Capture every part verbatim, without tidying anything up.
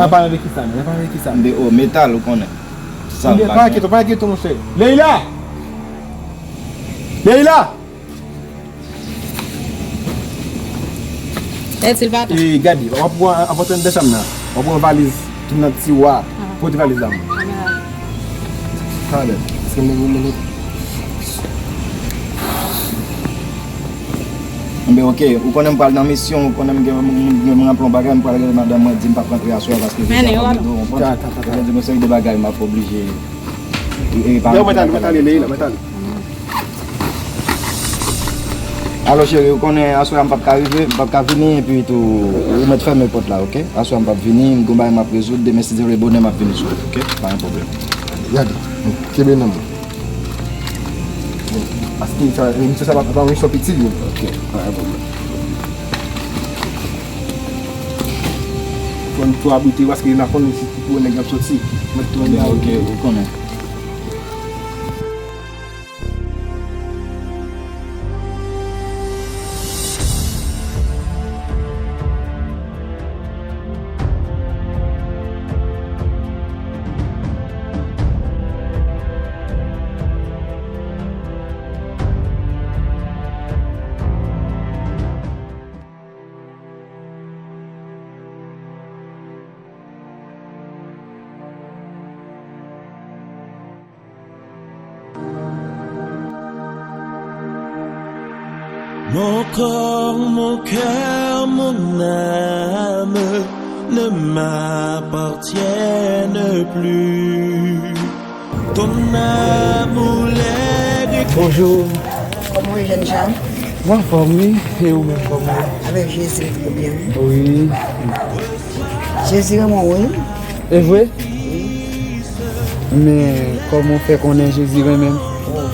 N ap pale de kisa, men? N ap pale de kisa? De o metal, ou konnen. Sa m pa gen. Pa enkyete w, pa enkyete w, monchè. Leila! Leila! Etil pa ta. E, gade, w ap pran, w ap antre anndan chanm nan. W ap pran valiz ki nan tiwa. Pote valiz la. Talè. Paske m, m, m, Enben, oke, ou konnen m pral nan misyon, ou konnen m gen, m, m, m ranpli yon bagay, m pral rele madanm mwen, di m p ap rantre aswè paske jodi a fò m rive, ou konprann? Sa vle di gen yon seri de bagay m ap oblije repare. Yo, mwen t ale, mwen t ale, Leila, mwen t ale. Alo, cheri, ou konnen aswè a m p ap ka rive, m p ap ka vini, epi tou, ou mèt fèmen pòt la, oke? Aswè a m p ap vini, m gen yon bagay m ap rezoud, demen, si Dye vle, bonè m ap vini sou ou, oke? Pa gen pwoblèm. Gade, kenbe nan men. Paske sa, misye sa pa, pa misyon piti, li. Ok, pa gen pwoblèm. Fò n tou abrite, paske n a konnen si ti pou nèg ap soti. Mwen tou andan. Ok, ou konnen. Mon corps, mon cœur, mon âme ne m'appartiennent plus. Ton amour les détruit. Bonjou. Kòman w ye, jènjan? Mwen anfòm, wi. E ou menm, kòman w ye? Avèk Jezi, m trè byen, wi. Wi. Jezi renmen w, wi. E vre? Wi. Men, kòman w fè konnen Jezi renmen m? Oh.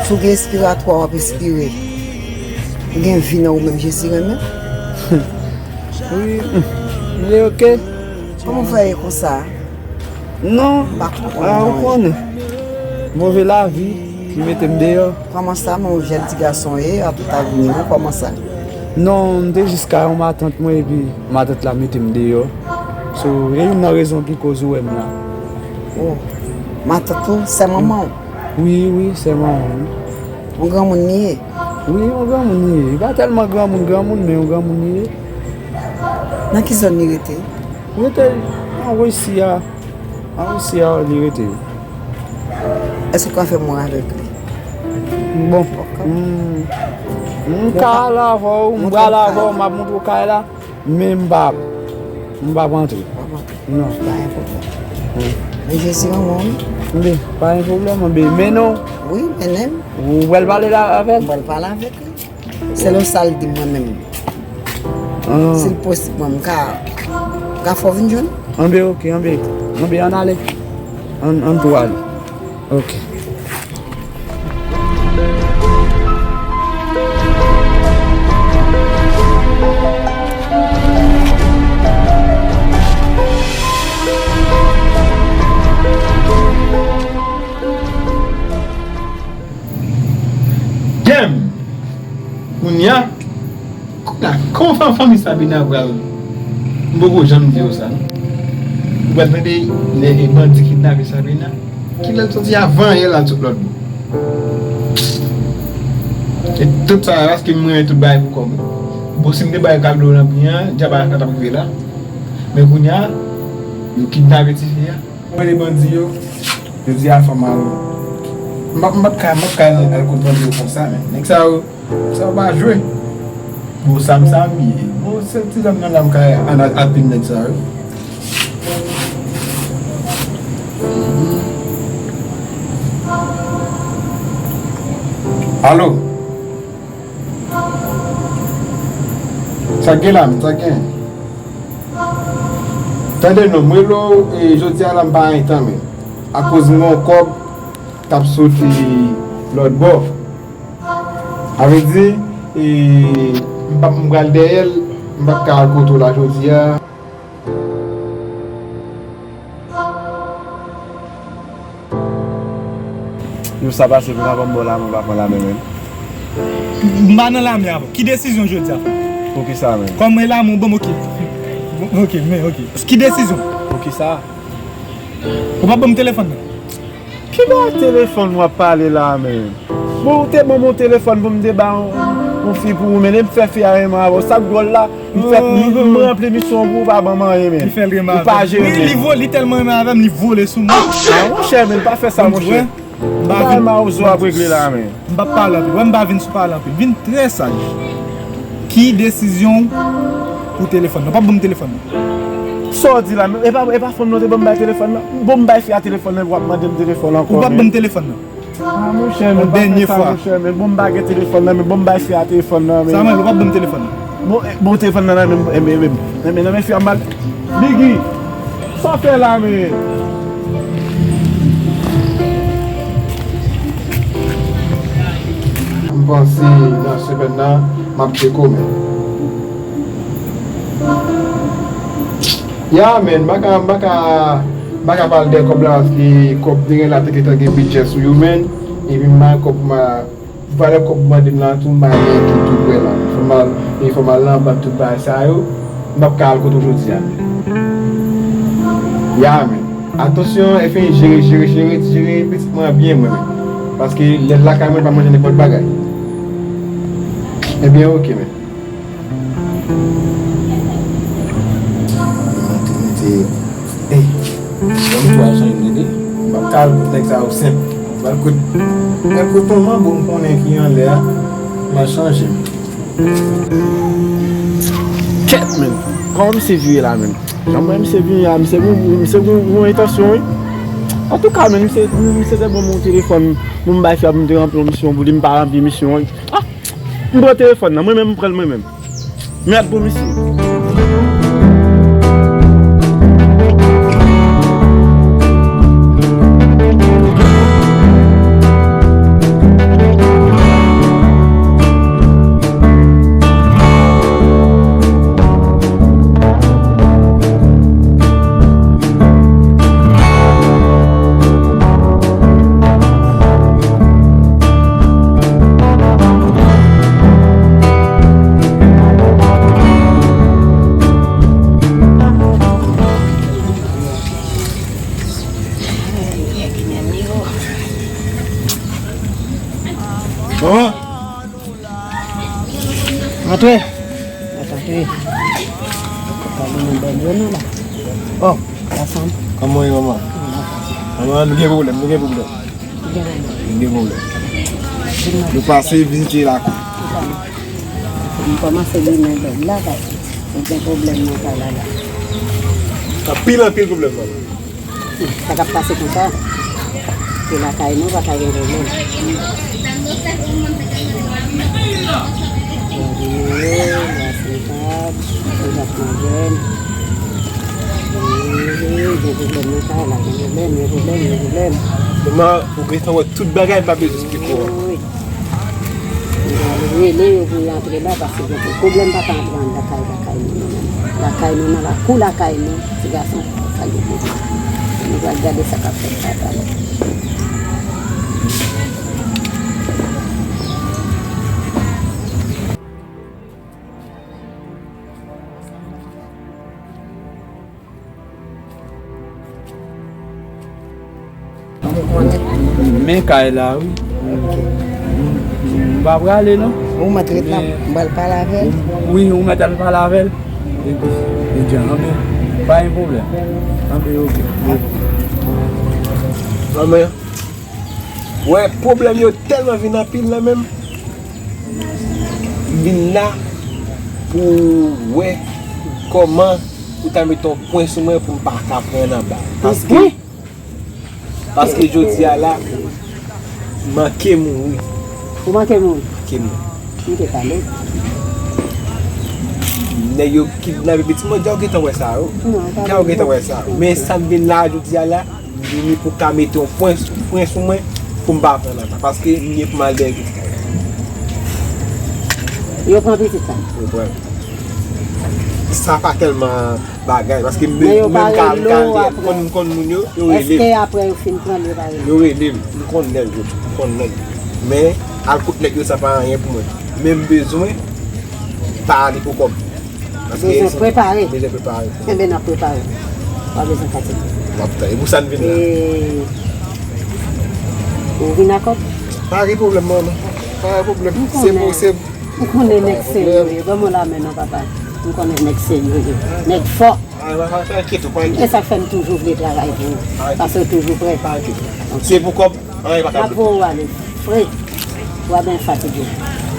Si w gen espiratwa, w ap espire. Ou gen vi nan ou menm, Jezi renmen w. Wi. Li oke. Kòman w fè ye konsa? Non. M pa konprann, ah, non, ou konnen. Move lavi ki mete m deyò. Kòman sa, men w jèn ti gason ye, a tout avni w, kòman sa? Non, m te jis kay yon matant mwen, epi matant la mete m deyò. So, e youn nan rezon ki koz ou wè m la. Oh, matant ou, sè manman w? Wi, wi, sè manman m, wi. Yon granmoun li ye? Wi, yon granmoun li ye. Li pa tèlman granmoun, granmoun, men yon granmoun li ye. Nan ki zòn li rete? Li rete nan Risi a. An Risi a li rete. Èske w ka fè m wè avèk li? Bon, m, m ka al avè w, m pral avè w, m ap montre w kay la, men m p ap, m p ap antre. W ap antre? Non. Pa gen pwoblèm. Wi. Men Jezi renmen w, wi. Anben, pa gen pwoblèm, anben, mennen w. Wi, mennen m. Ou pral pale la avè l? M pral pale avèk li. Selon sa l di m mwen menm. Ah. Si l posib, mwen, m ka, m ka fè w vin jwenn. Anben, oke, anben. Anben, ann ale. Ann, ann tou ale. Oke. Damn! Kounye a, kounye a, kòman fanmi Sabrina pral? M poko janm di w sa, non. Ou pral tande lè e bandi kidnape Sabrina. Kilè l soti avan yè l al sot lòt bò? E tout sa, paske m renmen tout bagay pou kò m. Bon, si m te bay kado nan pri an, djab a t ap rive la. Men kounye a, yo kidnape tifi a. Mwen, le bandi yo, yo di a fè mal. M p ap, m p ap ka, m p ap ka al, al kot bandi yo konsa, men. Nèg sa yo, sa yo pa jwe. Bon, sa m, sa m ye. Bon, se ti zam nan la m ka al, al, al pin nèg sa yo. Alo? Sa k gen la menm, sa k gen? Tande non, m rele w, e, jodi a la m pa gen tan menm. Akoz m gen yon kòb k ap soti lòt bò. Sa vle di, e, m p ap, m pral dèyè l, m p ap ka al kote w la jodi a. Jou sa pase pou m ap ba w lame, w pa pran lame menm. M pa nan lame avè w. Ki desizyon jodi a, frè? Poukisa menm? Kòm e lame w ban m, oke. Ok, men, ok. Ki desizyon? Pou kisa? Ou pa ban m telefòn nan? Ki ba telefòn w ap pale la, men? Bon, ou te ban m yon telefòn pou m te ba yon, yon fi pou ou, men, e m fè fi a renmen avè w. Sa k dwòl la, m fè, m, m ranpli misyon pou ou, pa ban m anyen, men. Li fè l renmen avè m. Ou pa jere, men. Li, li vo-, li tèlman renmen avè m, li vole sou mwen. Ah, monchè, men, pa fè sa, monchè. M pa vin mawozo ap regle la, men. M p ap pale anpil. Wè, m pa vin sou pale anpil. Vin trè saj. Ki desizyon w pou telefòn nan? W p ap ban m telefòn nan? Sa w di la, men? E pa, e pa fanm nan te ban m bay telefòn nan? Bon, m bay fi a telefòn nan, w ap mande m telefòn ankò, men. Ou p ap ban m telefòn nan? Ah, monchè, men, pa fè sa, monchè, men. Bon, m pa gen telefòn nan, men. Bon, m bay fi a telefòn nan, men. Samuel, ou p ap ban m telefòn nan? Bon, eh, bon, telefòn nan, nan men, eh, men, eh, men, eh, men, nan men fi a, m al. Biggie, sa w fè la, men? M panse nan semèn nan, m ap cheke w, men. Ya, men, m pa ka, m pa ka, m pa ka pale de kòb la, paske kòb te gen la, te gentan gen bidjè sou yo, men. Epi m pa gen kòb pou m a Valè kòb ou mande m lan tou, m pa gen ki tou prè la. Fò m al, e fò m al nan bank tout bagay sa yo. M p ap ka al kote w jodi a, men. Ya, men. Atansyon, F N J, jere, jere, jere, jere pitit mwen an byen, mwen menm. Paske lè l lakay mwen, l pa manje nenpòt bagay. Ebyen, oke, men. Mwen te, mwen te, ey, ban m twa jan yo rele. M p ap ka al kote nèg sa yo senp. M pral kote, m pral kote yon manbo m konnen ki anlè a. M a chanje. Kèt, men. Kòman misye vire la, men? Jan mwen misye vire a, misye gon, misye gon, gon entansyon, wi. Antouka, men, misye, misye te ban m yon telefòn pou m bay fi a pou m te ranpli yon misyon pou li, m pa ranpli misyon an. Ah! M pran telefòn nan, mwen menm, m pran l mwen menm. Mèd pou misye. Manman! Antre! Mèt antre. Kòman nou bèl yo nou la? Oh, la fanm. Kòman w ye, manman? Manman, nou gen pwoblèm, nou gen pwoblèm. Nou gen pwoblèm. Nou pase vizite lakou. M kòmanse limen bèl la, paske nou gen pwoblèm nan kay la la. Anpil, anpil pwoblèm, manman. Sa k ap pase konsa, se lakay nou pa ka gen pwoblèm. Gen pwoblèm nan kay la, gen pwoblèm, gen pwoblèm, gen pwoblèm. Manman, ou gentan wè tout bagay m pa bezwen eksplike w ankò. Wi. Nou pral rele yo pou yo antre la, paske gen pwoblèm pa ka antre anndan kay lakay nou, nou menm. Lakay nou, nan lakou lakay nou, ti gason, sa gen pwoblèm. Nou pral gade sa k ap fèt la talè. Men kay la, wi. M pa prale, non. Ou mèt ret la, m pral pale avè l. Wi, ou mèt al pale avè l. Epi, li di, anben, pa gen pwoblèm. Anben, oke. Anben, wè, pwoblèm yo tèlman vin anpil nan men m. M vin la pou wè kòman ou ta mete yon pwen sou mwen pou m pa ka pran nan bal. Paske, paske jodi a la, m manke mouri. Ou manke mouri? Manke mouri. M te pale. Nèg yo kidnape pitit mwen, dja w gentan wè sa, wi. Non, pa vre. Dja w gentan wè sa. Men sa m vin la jodi a la, m vini pou ka mete yon pwen, pwen sou mwen, pou m pa pran nan sa. Paske m gen pou m al dèyè pitit mwen. Yo pran pitit sa? Yo pran. Sa pa tèlman bagay, paske m, men yo pa rele w apre. M konn, m konn moun yo, yo rele m. Èske apre yo fin pran l, yo pa rele w? Yo rele m, m konn nèg yo, m konn nèg yo. Men, al kot nèg yo, sa pa anyen pou mwen. Men m bezwen pale pou kòb. Bezwen prepare. Bezwen prepare. Enben, n ap prepare. Pa bezwen fatige. M ap tann. E pou sa n vin la. E, ou vin ak kòb? Pa gen pwoblèm, manman. Pa gen pwoblèm. Se pou, se. M konnen nèg serye yo ye. Ban mwen lamen non, papa. M konnen nèg serye yo ye. Nèg fò. E sa k fè m toujou vle travay pou ou. Paske w toujou prè. Se pou kòb. Anyen pa ka bloke. M ap voye w ale. Fre. W ap byen fatige.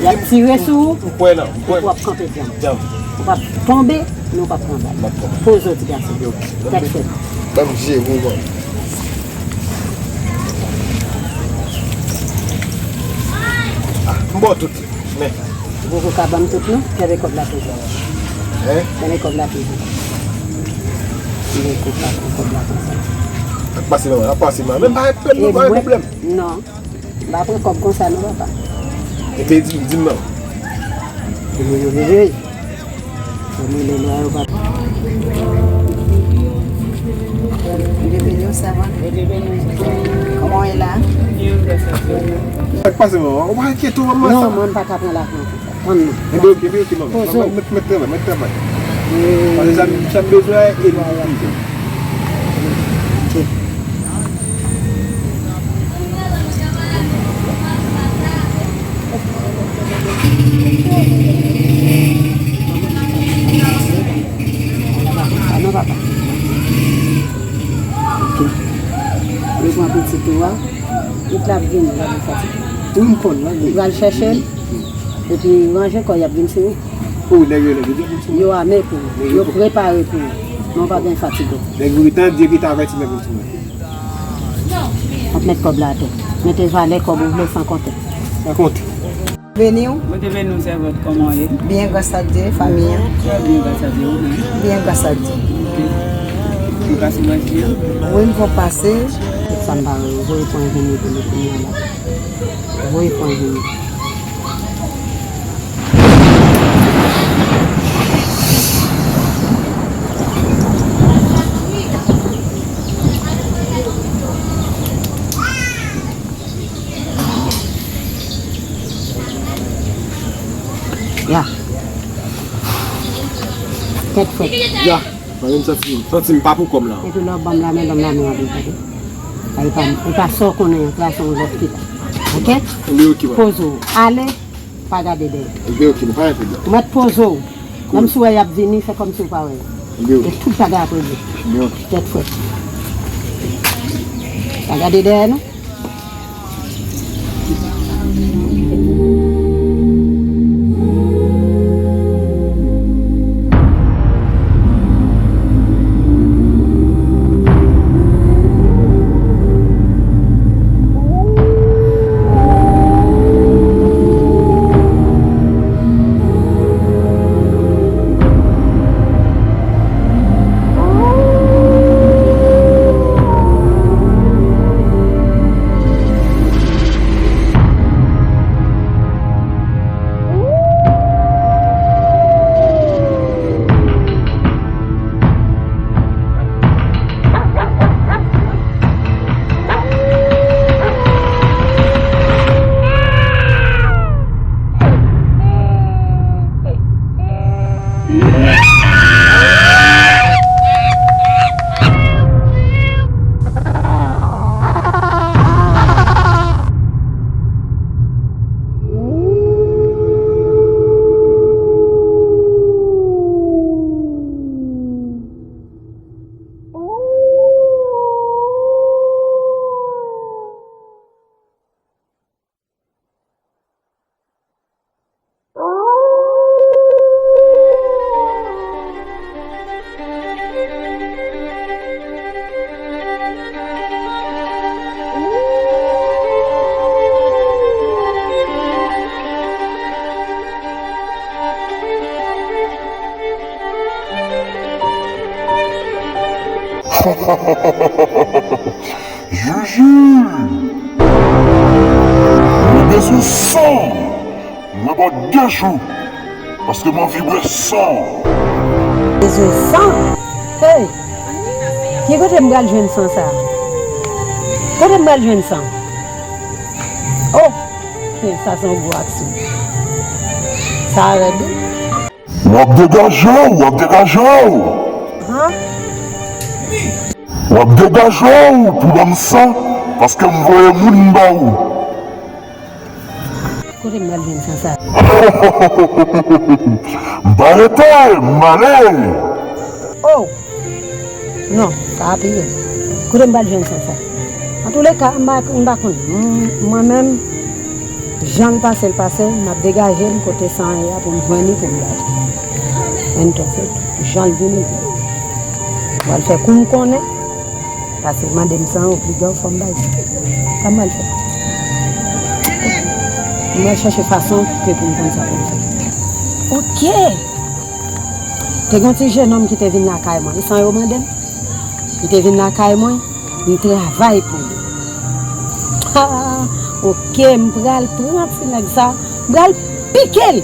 Y ap tire sou ou. M kwè nan, m kwè. Epi w ap kanpe djanm. Djanm. Ou p ap tonbe, men w p ap pran bal. M ap pran bal. Poze w, ti gason. Tèt frèt. Ban m jere w, man. Ah, m ba w tout. Men. Ou poko ka ban m tout non, kenbe kòb la toujou. Hein? Kenbe kòb la toujou. Kenbe kòb la, kòb la konsa. Ap pase manman, ap pase manman. Men pa gen pwoblèm, pa gen pwoblèm. Non. M pa pran kòb konsa non, papa. Epi di, di m non. Hey, hey, hey, hey. Yo mele lwa yo pa. Bebe yo, ça va? Comment est là? Sa k pase manman? Ou pa enkyete w manman. Non, sa. Mwen m pa ka pran lajan konsa. Tann non. Enben oke, enben oke manman. Poze w. Manman, mèt, mèt travay, mèt travay. Paske sa, sa m bezwen e li. Ok. Ah non, papa. Ok. Yo pran pitit ou a. Tout l ap vini, l ap vin fatige. Wi, m konn, l ap vin. Ou pral chèche l, epi ranje kò, y ap vin sou ou. Pou nèg yo, nèg yo, nèg yo vin sou mwen. Yo ame pou ou. Yo prepare pou ou. Men w pa gen fatige. Nèg yo gentan di yo gentan avèti nèg yo sou mwen. Ap met kòb la atè. Mete valè kòb ou vle san konte. San konte. Beni w. Bondye beni w, sèvant, kòman w ye? Byen, gras a Dye, fanmi an. Trè byen, gras a Dye, ou menm? Byen, gras a Dye. Ok. Ou pase bò isi a? Wi, m fon pase. Tout sa m pa wè, voye pran vini pou li kounye a la. Voye pran vini. Ya. Tèt frèt. Ya. Mwen menm santi, santi m pa pou kò m la. Epi lè w ban m lamen, ban m lamen anpil, tande. Sa e pa m. E pa sa w konnen an, sa se yon lòt ki la. Oke? Li oke, mwen. Poze w. Ale, pa gade dèyè. Li oke, mwen pa gen pwoblèm. Mwen poze w. Menm si w wè y ap vini, fè kòmsi w pa wè yo. Li oke. E tout bagay ap regle. Li oke. Tèt frèt. Pa gade dèyè non. Juju! Mwen bezwen san! Mwen ba w de jou, paske m anvi bwè san! Bezwen san? Hey! Ki kote m pral jwenn san sa? Kote m pral jwenn san? Oh! Hey, sa se yon gwo aksyon. Sa rèd wi. W ap degaje w, w ap degaje w. W ap degaje w pou ban m san, paske m voye moun ba ou. Kote m pral jwenn san sa? M pa rete, m ale. Oh! Non, sa ap rive. Kote m pral jwenn san sa? Antouleka, m pa, m pa konn. M, mwen menm, jan l pase, l pase, m ap degaje m kote san an ye a pou m jwenn li pou m ba li. Ann tou, se jan l vini. M pral fè kou m konnen. Pase mande m san obligan fò m bay. Sa m pral fè? M pral chèche fason ke pou m konn sa pou m fè. Ok! Te gen yon ti jenòm ki te vin lakay mwen. E san yo mande m? Li te vin lakay mwen. M travay pou li. Ha! Ok, m pral pran ti nèg sa. M pral pike l.